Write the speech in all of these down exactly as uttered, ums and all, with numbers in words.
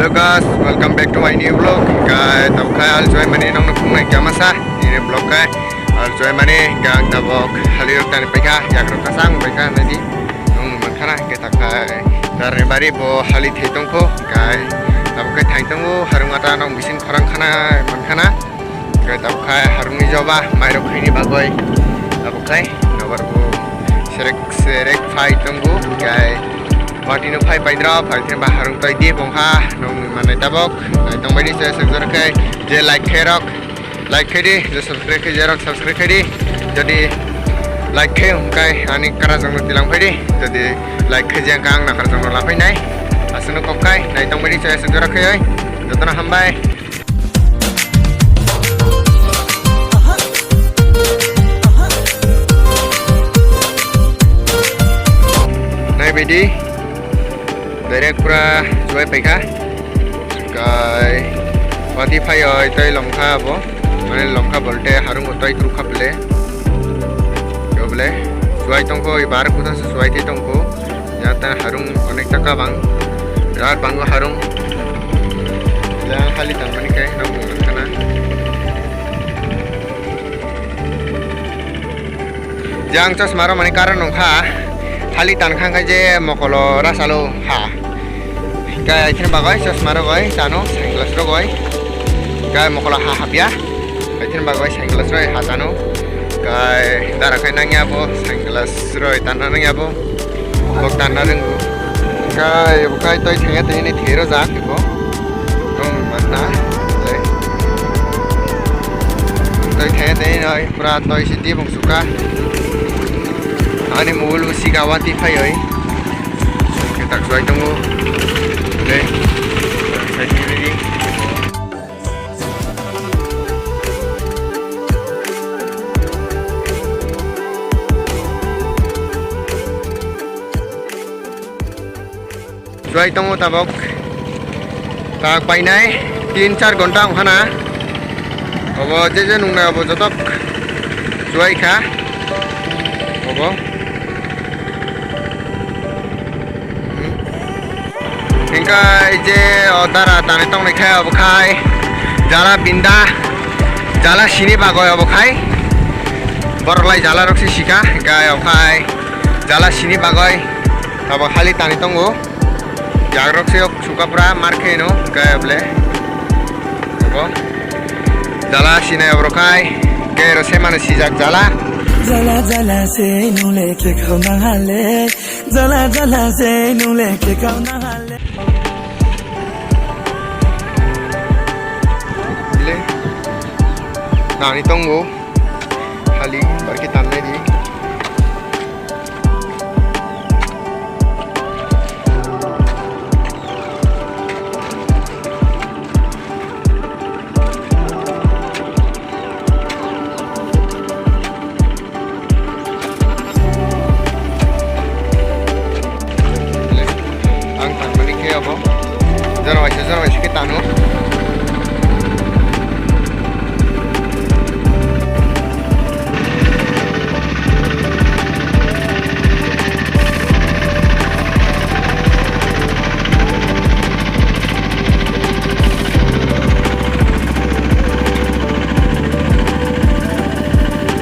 Hello guys, welcome back to my new vlog. Guys, tabuk khe al joy mani nongno phungnai kya masa ini vlog khe al joy mani gang tabuk hali rok tani paikha, yak rok kasang paikha nadi nong mankhana ke takhai darni bari bo hali thai tongkho. Guys, tabuk khe thai tongo harung ata nong bisin khorang khana mankhana. Guys, tabuk khe harungni joba mairok khaini bagwi tabuk khe nobar bo serek serek phai tongo. Guys, Watino phai paidra, phai khe ba harung twi di bongkha, nong manai tabok, nai tong baidi se sek jora khe, je like khe rok, like khe di, je subscribe khe je rok, subscribe khe di, jodi like khe hwnkhe ani kara jongno tilang phai di, jodi like khe je ang nakar jongno la phai nai, aswkno kok khai, nai tong baidi se sek jora khe, jotono hambai. Nai baidi, direct pura juai paikha. Kai, wati phai oi, tei lomkha abo. Mane lomkha bolte harung bo tei kru kha ple. Yo ble, juai tongkho, bar kutha se juai tei tongkho. Yang tang harung onek taka bang, birat bango harung. Yang hali tangmani khe nang mung nang khana. Yang chosma rok mani karon nong kha, hali tan khang khe je mokolo rasalo ha. Kai aithini bagwi chosma rok oi tano sunglass rok oi. Kai mokolo ha hapya. Aithini bagwi sunglass rok ha tano. Kai dara khai nangya bo sunglass rok tanna nangya bo. Bok tanna rwngo. Kai, bo kai toi thengya tei ni thero jak bo. Tong manna. Toi thengya tei noi pura toi si tibong suka. Ani mobile bo siga wati phai oi. Ke tak joi tongo. Dei. Sai ni ready. Chuai tongo tabok. Tak painai tin char gonta wngkhana. Obo je je nungnai obo jotok chuai kha. Obo. Hingkai je o dara tanwi tongnai khai obo khai jala binda jala sini bagwi obo khai borok lai jala rok se sika hingkai obo khai jala sini bagwi abo hali tanwi tongo jak rok se sukapra mar khe no hingkai obo le obo jala sinai obo rok khai ke ro se mano sijak jala. Jala jala se nule ke khau na hale. Jala jala se nule ke kau na hale. Bile. Nani tongo. Hali, barki tanne di. Ang tangmani khe abo jora waisa jora waisa khe tano.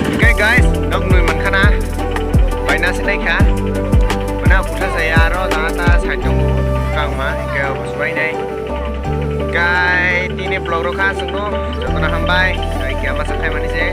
Hingke guys, nog nui mankha na, baina se naikha, mana kutha saya aro jana ta side tongo, kangma hingke obo se bainai. Hingke tini vlog rok kha chwngno, jotono hambai, hingke ama se khaimani se.